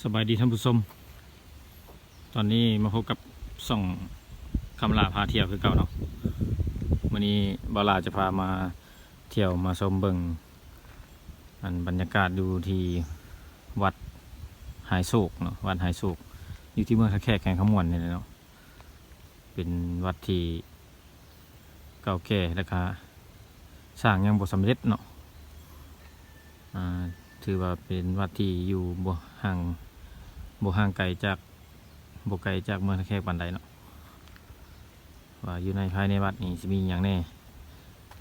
ສະບາຍດີທ່ານຜູ້ຊົມ, ຕອນນີ້ມາພົບກັບຊ່ອງຄຳຫຼ້າພາທ່ຽວຄືເກົ່າເນາະ. ມື້ນີ້ບ່າວຫຼ້າຈະພາມາທ່ຽວມາຊົມເບິ່ງ ອັນ ບັນຍາກາດຢູ່ທີ່ວັດຫາຍໂສກເນາະ, ວັດຫາຍໂສກ ຢູ່ທີ່ເມືອງທ່າແຂກ ແຂວງຄຳມ່ວນນີ້ແຫຼະເນາະ. ເປັນວັດທີ່ເກົ່າແກ່ ແລ້ວກະສ້າງຍັງບໍ່ສຳເລັດເນາະ. ອ່າ ຖືວ່າເປັນວັດທີ່ຢູ່ບໍ່ຫ່າງ ບໍ່ຫ່າງໄກຈາກ ບໍ່ໄກຈາກເມືອງທ່າແຂກປານໃດເນາະ. ວ່າຢູ່ໃນ ພາຍໃນວັດນີ້ຊິມີຫຍັງແດ່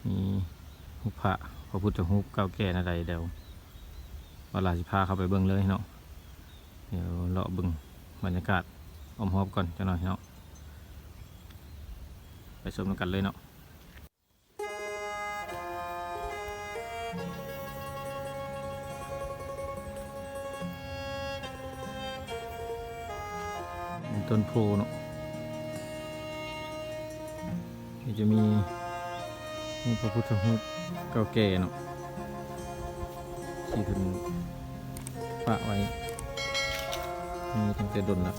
ມີຮູບພະ ພະພຸດທະຮູບເກົ່າແກ່ແນວໃດ ດຽວບ່າວຫຼ້າຊິພາເຂົ້າໄປເບິ່ງເລີຍເນາະ. ດຽວເລາະເບິ່ງບັນຍາກາດອ້ອມຮອບກ່ອນຈັກໜ້ອຍເນາະ, ໄປຊົມນຳກັນເລີຍເນາະ. ຕົ້ນໂພເນາະ, ນີ້ຈະມີຮູບພະພຸດທະຮູບເກົ່າແກ່ເນາະ ທີ່ເພິ່ນປະໄວ້ ມີຕັ້ງແຕ່ດົນລະ.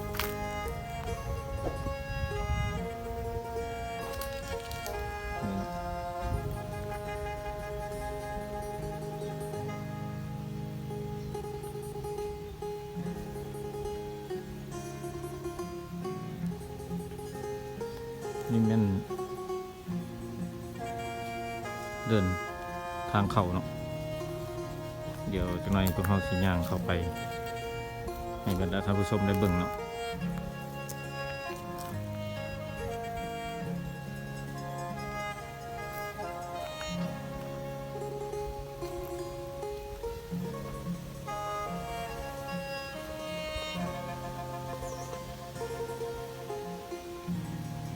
ນີ້ແມ່ນເດີ່ນທາງເຂົ້າເນາະ, ດຽວຈັກໜ້ອຍພວກເຮົາຊິຍ່າງເຂົ້າໄປໃຫ້ບັນດາທ່ານຜູ້ຊົມໄດ້ເບິ່ງເນາະ.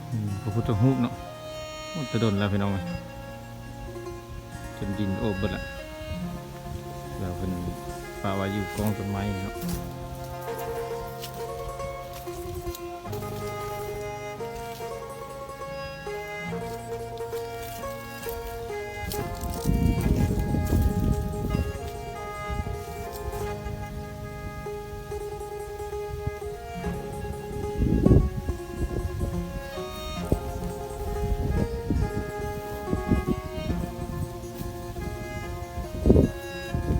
ອືມ ພະພຸດທະຮູບເນາະ, ໂອ້ ແຕ່ດົນແລ້ວພີ່ນ້ອງເອີຍ, ຈົນດິນໂອບເບິດລະ, ແລ້ວເພິ່ນປະໄວ້ຢູ່ກ້ອງຕົ້ນໄມ້ເນາະ.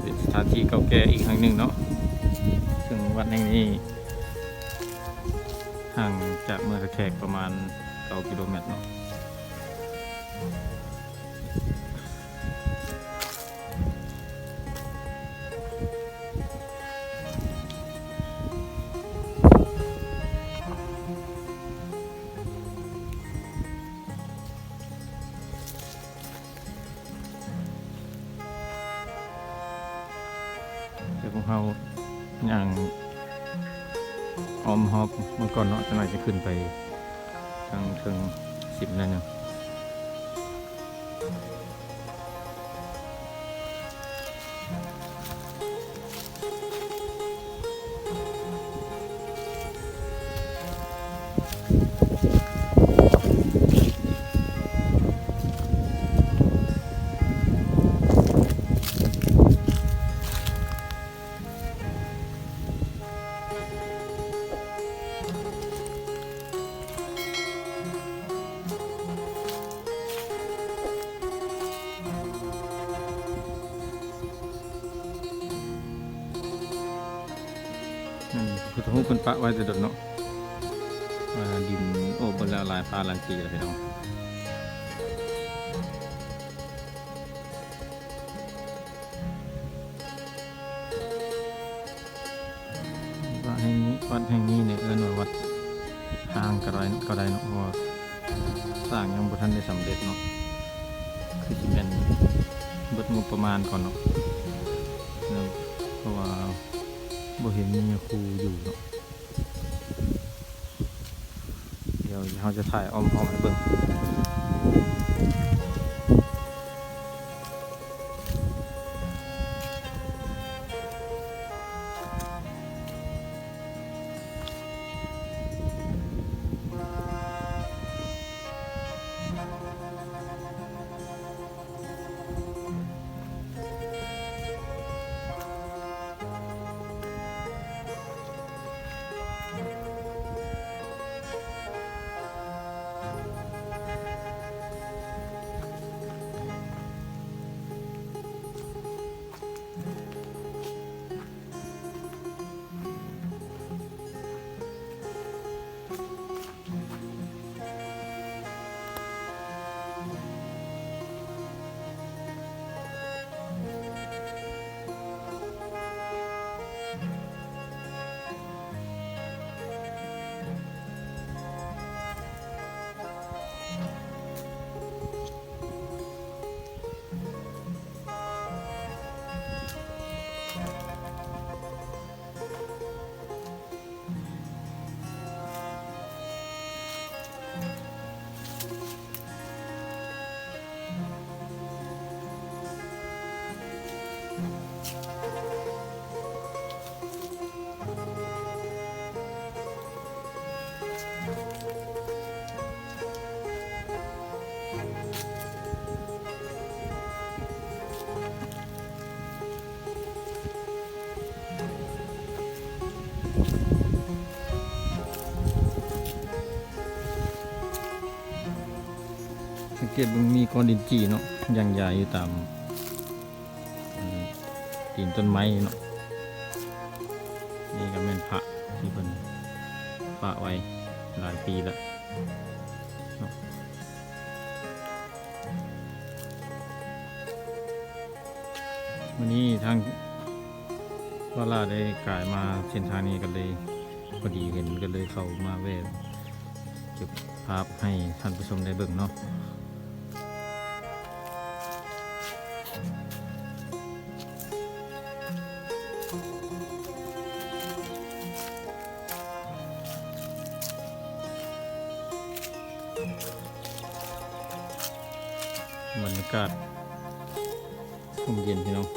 ເປັນສະຖານທີ່ເກົ່າແກ່ອີກແຫ່ງໜຶ່ງເນາະ, ເຊິ່ງວັດແຫ່ງນີ້ຫ່າງຈາກເມືອງທ່າແຂກປະມານເກົ້າກິໂລແມັດເນາະ. ດຽວພວກເຮົາຍ່າງອ້ອມຮອບມັນກ່ອນເນາະ, ຈັກໜ້ອຍຈະຂຶ້ນໄປທາງເທິງສິບໜ້ອຍໜຶ່ງ. ອືມ ພຸດທະຮູບເພິ່ນປະໄວ້ແຕ່ດົນເນາະ, ເອີ ດິນໂອບເບິດແລ້ວ ຫຼາຍປານຫຼາຍປີແລ້ວພີ່ນ້ອງ. ວັດແຫ່ງນີ້ ວັດແຫ່ງນີ້ນີ້ເອີ້ນວ່າວັດຮ້າງກໍໄດ້ ກໍໄດ້ເນາະ, ເພາະວ່າສ້າງຍັງບໍ່ທັນໄດ້ສຳເລັດເນາະ, ຄືຊິແມ່ນເບິດງົບປະມານກ່ອນເນາະ, ເພາະວ່າບໍ່ເຫັນມີຍາຄູຢູ່ເນາະ. ດຽວເຮົາຈະຖ່າຍອ້ອມຮອບໃຫ້ເບິ່ງ. ເ ສັງເກດເບິ່ງມີກ້ອນດິນຈີ່ເນາະ ຢ່າງໃຫຍ່ຢູ່ຕາມ ອັນ ຕີນຕົ້ນໄມ້ເນາະ. ນີ້ກໍແມ່ນພະທີ່ເພິ່ນປະໄວ້ຫຼາຍປີແລ້ວເນາະ. ມື້ນີ້ທາງບ່າວຫຼ້າໄດ້ກາຍມາເສັ້ນທາງນີ້ ກໍເລີຍພໍດີເຫັນ ກໍເລີຍເຂົ້າມາແວ່ເກັບພາບໃຫ້ທ່ານຜູ້ຊົມໄດ້ເບິ່ງເນາະ. ບັນຍາກາດຮົ່ມເຢັນພີ່ນ້ອງ.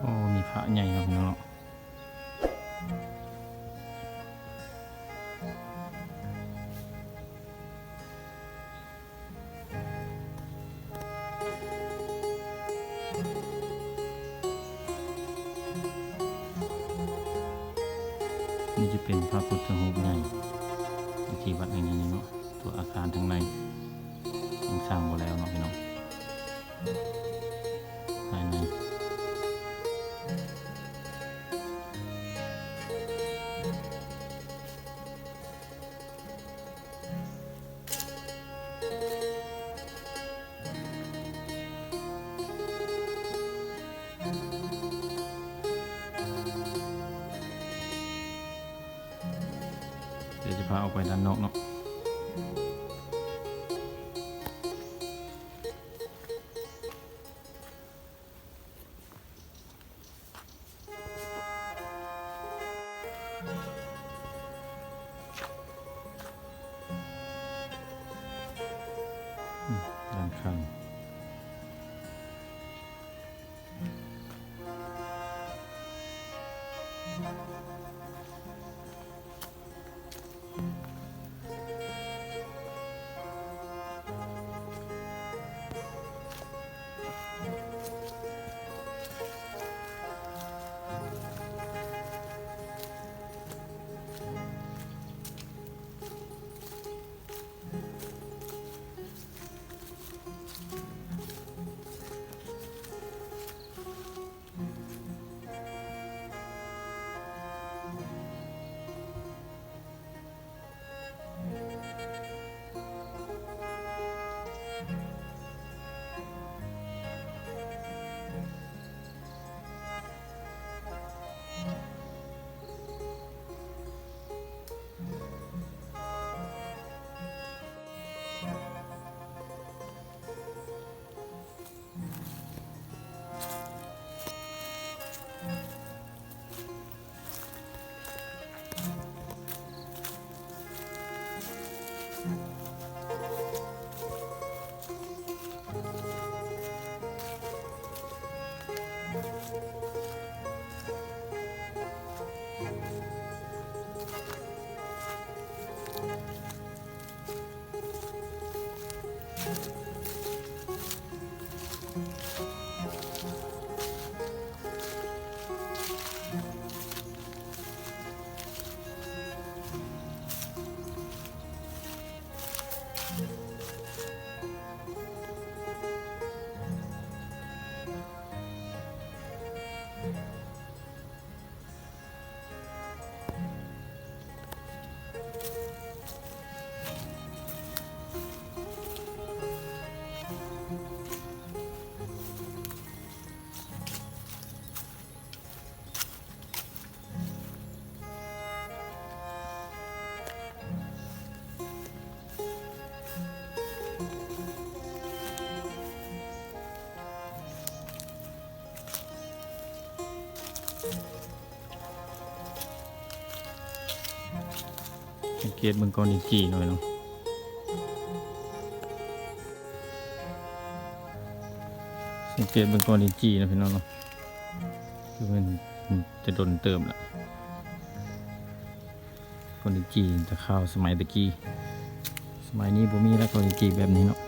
ໂອ້ ມີພະໃຫຍ່ເນາະ ພີ່ນ້ອງເນາະ. ນີ້ຈະເປັນພະພຸດທະຮູບໃຫຍ່ຢູ່ທີ່ວັດແຫ່ງນີ້ເນາະ. ຕົວອາຄານທາງໃນຍັງສ້າງບໍ່ແລ້ວເນາະ ພີ່ນ້ອງ. ພາຍໃນ ດຽວຈະພາອອກໄປດ້ານນອກເນາະ. ອືມ ດ້ານຂ້າງ. ເກດເບິ່ງກ້ອນລິນຈີ່ເນາະພີ່ນ້ອງ ສັງເກດເບິ່ງກ້ອນລິນຈີ່ເນາະພີ່ນ້ອງເນາະ ຄືມັນຈະດົນເຕີບລະ ກ້ອນລິນຈີ່ແຕ່ຄາວສະໄໝແຕ່ກີ້ ສະໄໝນີ້ບໍ່ມີແລ້ວ ກ້ອນລິນຈີ່ແບບນີ້ເນາະ.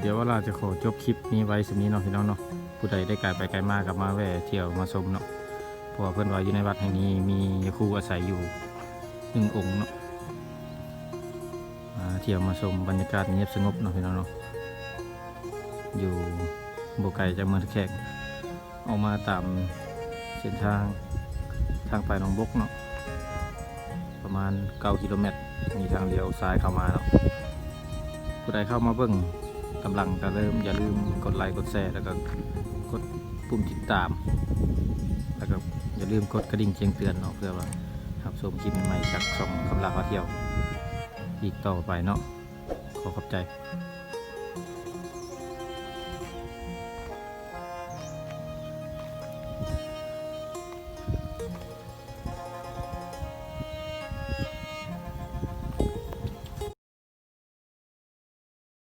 ດຽວວາລາຈະຂໍຈົບຄລິບນີ້ໄວ້ສ່ຳນີ້ເນາະພີ່ນ້ອງເນາະ ຜູ້ໃດໄດ້ກາຍໄປກາຍມາກໍມາແວ່ທ່ຽວມາຊົມເນາະ ເພາະວ່າເພິ່ນວ່າຢູ່ໃນວັດແຫ່ງນີ້ມີຍາຄູອາໄສຢູ່ໜຶ່ງອົງເນາະ ມາທ່ຽວມາຊົມບັນຍາກາດງຽບສະຫງົບເນາະພີ່ນ້ອງເນາະ ຢູ່ບໍ່ໄກຈາກເມືອງທ່າແຂກ. ອອກມາຕາມເສັ້ນທາງ ທາງໄປໜອງບົກເນາະ ປະມານເກົ້າກິໂລແມັດ ມີທາງລ້ຽວຊ້າຍເຂົ້າມາເນາະ. ຜູ້ໃດເຂົ້າມາເບິ່ງຕາມຫຼັງກໍເລີ່ມ ຢ່າລືມກົດໄລກົດແຊ ແລ້ວກໍກົດປຸ່ມຕິດຕາມ ແລ້ວກໍຢ່າລືມກົດກະດິ່ງແຈ້ງເຕືອນເນາະ ເພື່ອວ່າຮັບຊົມຄລິບໃໝ່ໆຈາກຊ່ອງຄຳລາພາທ່ຽວອີກຕໍ່ໄປເນາະ. ຂໍຂອບໃຈ.